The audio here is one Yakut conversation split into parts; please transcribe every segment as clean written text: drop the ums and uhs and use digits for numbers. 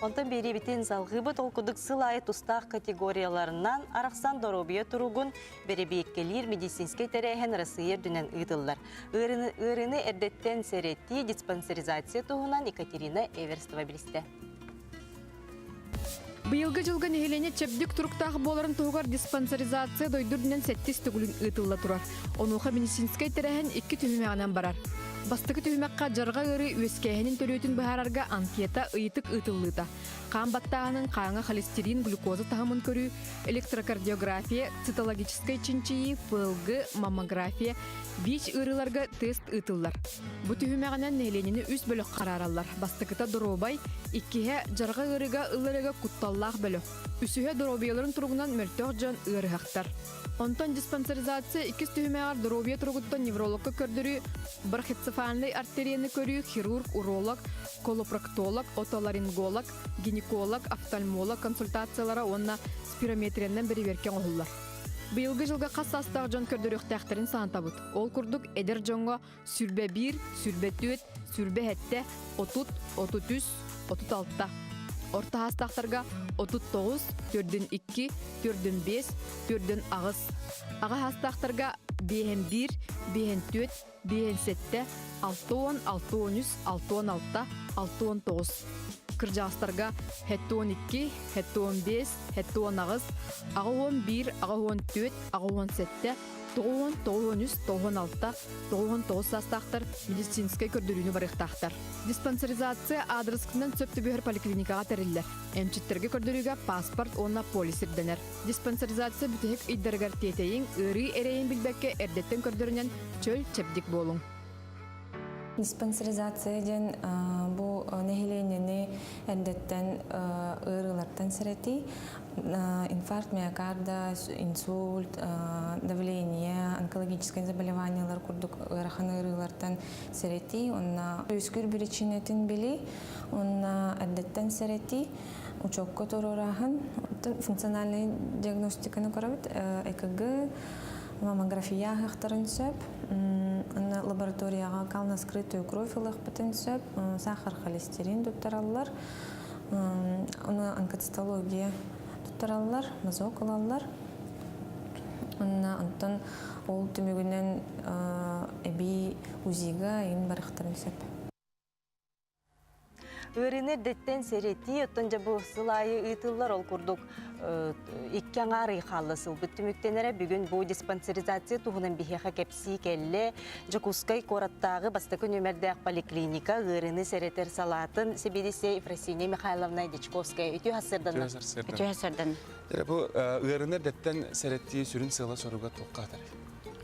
Онтон биэриибитин салҕыыбыт. Ол курдук сыл аайы тустаах категорияларынан арахсан доруобуйа туругун бэрэбиэркэлиир медицинскэй тэрээһин Россия үрдүнэн ыытыллар. Ыарыыны эрдэттэн сэрэтии, диспансеризация туһунан Екатерина Эверстова билистэ. Быйылгы дьылга нэһилиэнньэ чэбдик туруктаах буоларын туһугар диспансеризация дойду үрдүнэн сэттис төгүлүн ыытылла турар. Онуоха медицинскэй тэрээһин икки түһүмэҕинэн барар. Бастакы түһүмэххэ дьарҕа ыарыы үөскээһинин төрүөтүн быһаарарга анкета ыйытык ыытыллыыта, хаан баттааһынын хааҥа холестерин, глюкоза таһымын көрүү, электрокардиография, цитологическай чинчийии, ФЛГ, маммография, ВИЧ ыарыыларга тест ыытыллар. Бу түһүмэҕинэн нэһилиэнньэни үс бөлөх хараараллар. Бастакыта доруобай, иккиһэ дьарҕа ыарыыга ылларыга кутталлаах бөлөх, үсүһэ доруобуйаларын туругунан мөлтөх дьон ыарыһахтар. Онтон диспансеризация иккис түһүмэҕэр доруобуйа туругуттан неврологка көрдөрүү, брахицефальнай артерияны көрүү, хирург, уролог, колопроктолог, отоларинголог, гинеколог, офтальмолог консультациялара уонна спирометриянан бэрэбиэркэ оҥоһуллар. Быйылгы дьылга хас саастаах дьон көрдөрүөхтээхтэрин санатабыт. Ол курдук эдэр дьоҥҥо 21, 24, 27, 30, 33, 36. Орто саастаахтарга 39, 42, 45, 48. Аҕа саастаахтарга 51, 54, 57, 60, 63, 66, 69. Кырдьаҕастарга 72, 75, 78, 81, 84, 87, 90, 93, 96, 99 саастаахтар медицинскэй көрдөрүүнү барыахтаахтар. Диспансеризация аадырыскытынан сөп түбүһэр поликлиникаҕа тэриллэр. Эмчиттэргэ көрдөрүүгэ паспорт уонна полис ирдэнэр. Диспансеризация бүтэһик ыйдарыгар тиэтэйиҥ, ыарыы эрэйин билбэккэ эрдэттэн көрдөрүнэн чөл, чэбдик буолуҥ. Диспансеризация диэн бу нэһилиэнньэни эрдэттэн ыарыылартан сэрэтии, инфаркт миокарда, инсульт, давление, онкологическай заболеваниелар курдук ыарахан ыарыылартан сэрэтии, уонна үөскүүр биричиинэтин билии, уонна эрдэттэн сэрэтии, учуокка туруорааһын, функциональнай диагностиканы көрөбүт, ЭКГ, маммография ааһыахтарын сөп, уонна лабораторияҕа кал на скрытую кровь ылыахпытын сөп, сахар холестерин туттараллар, Ону онкоцитология туттараллар, мазок ылаллар. Уонна онтон ол түмүгүнэн эбии УЗИга иин барыахтарын сөп. Ыарыыны эрдэттэн сэрэтии, оттон дьэ бу сыл аайы ыытыллар, ол курдук икки аҥаар ый хаалла сылбыт түмүктэнэрэ. Бүгүн бу диспансеризация туһунан биһиэхэ кэпсии кэллэ. Дьокуускай куораттааҕы бастакы нүөмэрдээх поликлиника ыарыыны сэрэтэр салаатын сэбиэдиссэйэ Ефросинья Михайловна Дьячковская. Үтүө сарсыарданна. Үтүө сарсыарданна. Бу ыарыыны эрдэттэн сэрэтии сүрүн сыала-соруга туохха атарый?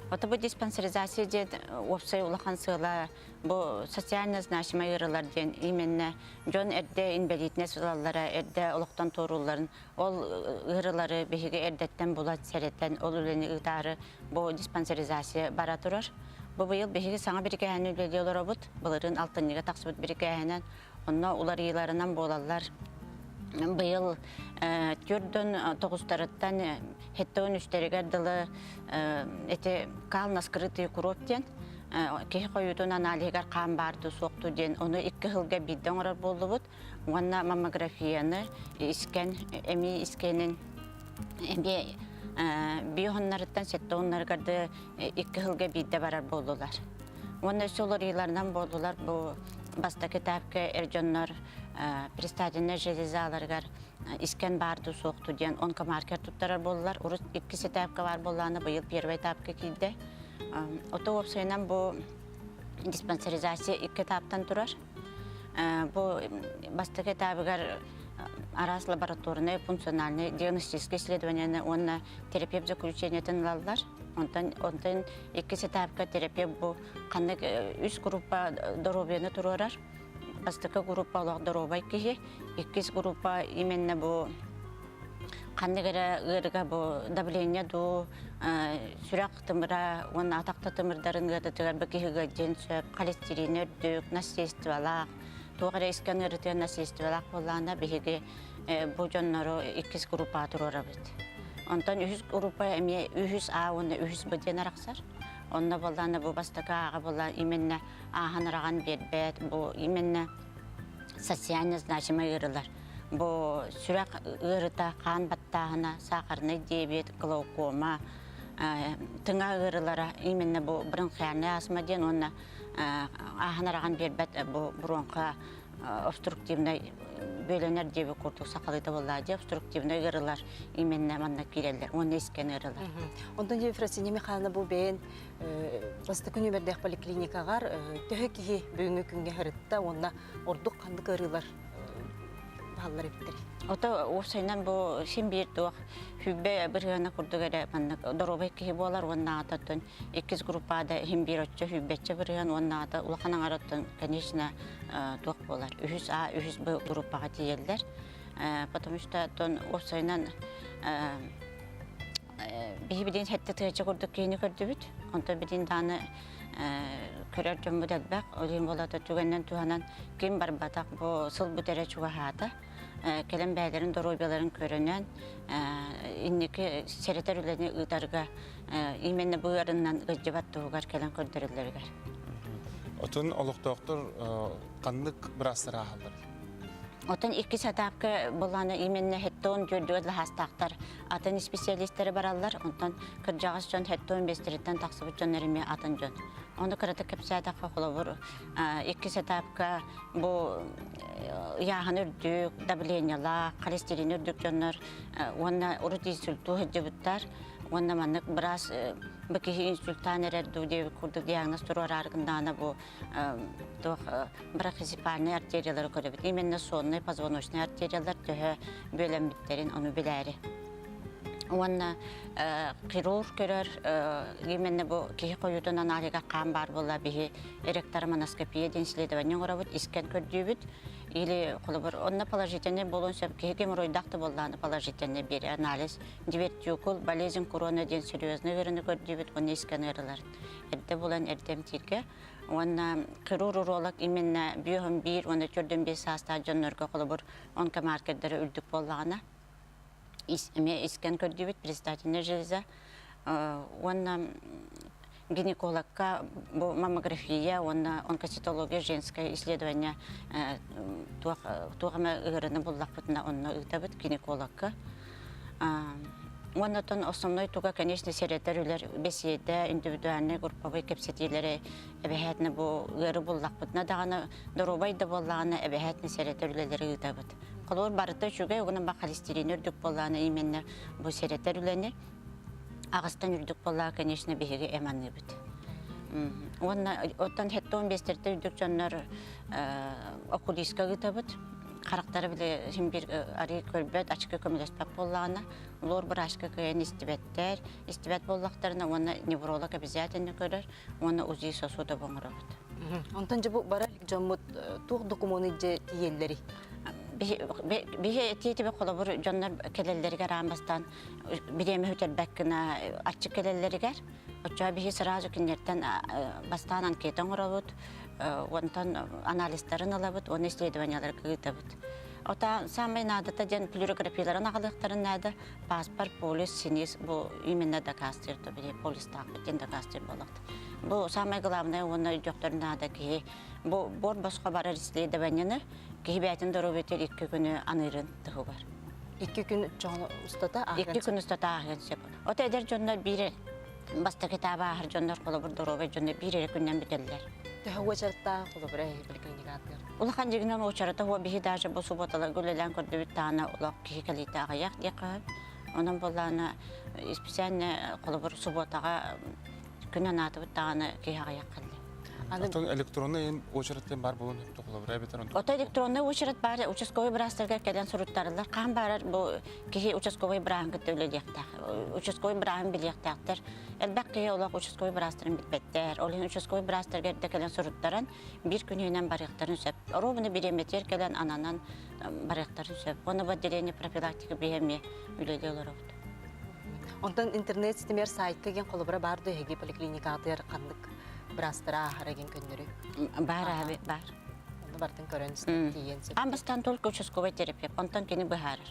Ото бу диспансеризация диэн уопсай улахан сыала бу социально значимай ыарыылар диэн именно дьон эрдэ инбэлиитинэс ылаллара, эрдэ олохтон туоруулларын ол ыарыылары биһиги эрдэттэн булан сэрэтэн ол үлэни ыытаары бу диспансеризация бара турар. Бу быйыл биһиги саҥа бирикээһини үлэлии олоробут. Былырыын алтынньыга тахсыбыт бирикээһинэн онно уларыйыыларынан буолаллар. Быйыл төрдөн тоҕустарыттан хеттон үстэригэр дылы эти кал на скрытый кровь диэн киһи хойуутун аналиһыгар хаан баар дуу суох дуу диэн ону икки сылга биирдэ оҥорор буоллубут уонна маммографияны искэн эмиэ искэнин эмиэ биохоннарыттан сэттэ уоннарыгар да икки сылга биирдэ барар буоллулар. Уонна өссө уларыйыыларынан буоллулар бу бастакы этапка эр дьоннор предстательнай железаларыгар искэн баар дуу суох дуу диэн онкомаркер туттарар буоллулар. Урут иккис этапка баар буоллаҕына быйыл первый этапка киирдэ. Ото уопсайынан бу диспансеризация икки этаптан турар. Бу бастакы этабыгар араас лабораторнай, функциональнай, диагностическай исследованияны уонна терапевт заключениетын ылаллар. Онтон, онтон иккис этапка терапевт бу ханнык үс группа доруобуйаны туруорар. Бастакы группа олох доруобай киһи, иккис группа именно бу ханнык эрэ ыарыга бу давление дуу, сүрэх тымыра уонна атахта тымырдарын ыарытыгар бу киһи ыалдьыан сөп, холестерин үрдүк, наследстволаах, туох эрэ искэн ыарытыан наследстволаах буоллаҕына биһиги бу дьоннору иккис группаҕа туруорабыт. Онтон үһүс группа эмиэ үһүс А уонна үһүс Б диэн арахсар. Онно буоллаҕына бу бастакы ааҕа буолла именно ааһан араҕан биэрбэт, бу именно социально значимый ыарыылар. Бу сүрэх ыарыта, хаан баттааһына, сахарный диабет, глаукома, тыҥа ыарыылара именно бу бронхиальная астма диэн уонна ааһан араҕан биэрбэт бу бронха обструктивнай бүөлэнэр диэби курдук сахалыыта буоллаа дии обструктивнай ыарыылар именно манна киирэллэр уонна искэн ыарыылар. Онтон Ефросинья Михайловна бу бэйэн бастакы нүөмэрдээх поликлиникаҕар төһө киһи бүгүҥҥү күҥҥэ сырытта уонна ордук ханнык ыарыылар бааллар эбиттэрий? Ото уопсайынан бу син биир туох 100 бырыһыана курдук эрэ маннык доруобай киһи буолар уонна аататтан иккис группада иһин биир оччо сүүрбэччэ бырыһыан уонна аата улахан аҥараттан конечно туох буолар үһүс А үһүс Б группаҕа тиийэллэр потому что оттон уопсайынан биһи билин сэттэ тыһыынча курдук киһини көрдүбүт онтон билин даҕаны көрөр дьоммут элбэх ол иһин буолата түгэнинэн туһанан ким барбатах бу сыл бүтэрэ чугаһаата кэлэн бэйэлэрин доруобуйаларын көрүнэн инники сэрэтэр үлэни ыытарга именно бу ыарыннан ыалдьыбат туһугар кэлэн көрдөрөллөрүгэр. Отон олохтоохтор ханнык быраастар ааһаллар? Отон иккис этапка булааны именно хеттон дьөрдүгэр лаһаастаахтар атын специалистары бараллар. Онтон кырдьаҕас дьон хеттон бестериттэн тахсыбыт дьон эмиэ атын дьон. Ону кыратык кэпсээтэххэ холобур иккис этапка бу ыйааһын үрдүк, давлениелаах, холестерин үрдүк дьоннор уонна урут инсультуу сылдьыбыттар уонна маннык быраас бу киһи инсультаан эрэр дуу диэбит курдук диагноз туруораары гыннаҕына бу туох брахицефальнай артериялары көрөбүт. Именно сонный позвоночный артериялар төһө бүөлэммиттэрин ону билээри. Уонна хирург көрөр именно бу киһи хойуутун аналига хаан баар буолла биһи ректормоноскопия диэн исследование оҥоробут, искэн көрдүүбүт. Или холобур онно положительный буолуон сөп киһи геморройдаах да буоллаҕына положительный биэри анализ дивертикул болезнь Крона диэн серьезный ыарыыны көрдүүбүт уонна искэн ыарыыларын эрдэ булан эрдэ эмтииргэ уонна хирург уролог именно бүөһүн биир уонна төрдүн биэс саастаах дьоннорго холобур онкомаркердара үрдүк буоллаҕына эмиэ искэн көрдүүбүт предстательная железа уонна гинекологка бу маммография уонна онкоцитология женское исследование туох туох эмэ ыарыыны буллахпытына онно ыытабыт гинекологка уонна оттон основной туга конечно сэрэтэр үлэр бэсиэдэ индивидуальнай групповой кэпсэтиилэри эбэһээтинэ бу ыары буллахпытына даҕаны доруобай да буоллаҕына эбэһээтинэ сэрэтэр үлэлэри ыытабыт холобур барыта үчүгэй угунан ба холестерин үрдүк буоллаҕына именно бу сэрэтэр үлэни аҕыстан үрдүк буоллаҕа конечно биһиги эм аныыбыт уонна оттон хеттон биэстэртэ үрдүк дьоннор окулистка ыытабыт харахтара били син биир арыы көрбөт ачыкы көмөлөспөт буоллаҕына лор врачка кыайан истибэттэр истибэт буоллахтарына уонна невролог обязательно көрөр уонна УЗИ сосуда оҥоробут. Онтон дьэ бу бара илик дьоммут туох докумуону илдьэ тиийэллэрий? Биһи этиэтибэ холобур дьоннор кэлэллэригэр аан бастаан бириэмэ сүтэрбэт гына аччык кэлэллэригэр оччоҕо биһи сразу кинилэртэн бастаан анкета оҥоробут онтон анализтарын ылабыт уонна исследованияларга ыытабыт. Ота самай наадата диэн флюорографияларын аҕалыахтарын наада паспорт, полис, синис бу именно доказтыыр то били полистаахпыт диэн доказтыыр буолуохта. Бу самое главное уонна өйдүөхтөрүн наада киһи бу бор босхо барар исследованиены киһи бэйэтин доруобуйатыгар икки күнү аныырын туһугар. Икки күн устата ааһыан Икки күн устата ааһыан сөп. Ото эдэр дьоннор биир бастакы этабы ааһар дьоннор холобур доруобай дьоннор биир эрэ күннэн бүтэллэр. Төһө уочараттаах холобура поликлиникатыгар? Улахан дьигинэн уочарата хуо биһи даже бу субботаларга үлэлээн көрдүбүт таана олох киһи кэлиитэ аҕыйах диэххэ сөп. Онон буоллаҕына специально холобур субботаҕа күн анаатыбыт даҕаны киһи аҕыйах кэллэ. Оттон электронный очередь диэн баар буолуон сөп холобура эбэтэр онтон Ото электронный очередь баар участковый быраастарга кэлэн суруттарыллар. Хаан баарар бу киһи участковый бырааһын кытта үлэлиэхтээх. Участковый бырааһын билиэхтээхтэр. Элбэх киһи олох участковый быраастарын билбэттэр. Ол иһин участковый быраастарга эрдэ кэлэн суруттаран биир күнүнэн барыахтарын сөп. Оруобуна бириэмэтигэр кэлэн ананан барыахтарын сөп. Уонна бу отделение профилактика биһи эмиэ үлэлии олоробут. Онтон интернет ситимигэр сайтка диэн холобура баар дуо эһиги поликлиникаҕытыгар ханнык быраастара ааһара диэн көннөрү? Баар аби баар. Онно бартын көрөн тиийэн сөп. Аан бастаан только участковый терапевт, онтон кини быһаарар.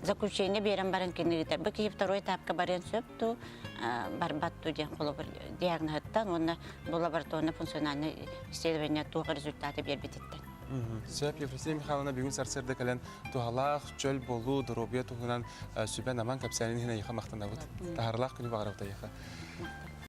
Заключение биэрэн баран кини ыытар. Бу киһи второй этапка барыан сөп дуу, барбат дуу диэн холобур диагноһыттан уонна бу лабораторно функциональное исследование туох результаты биэрбититтэн. Сөп, Ефросинья Михайловна бүгүн сарсыарда кэлэн туһалаах, чөл буолуу, доруобуйа туһунан сүбэ-наман кэпсээнин иһин эйиэхэ махтанабыт. Таһаарыылаах күнү баҕарабыт эйиэхэ.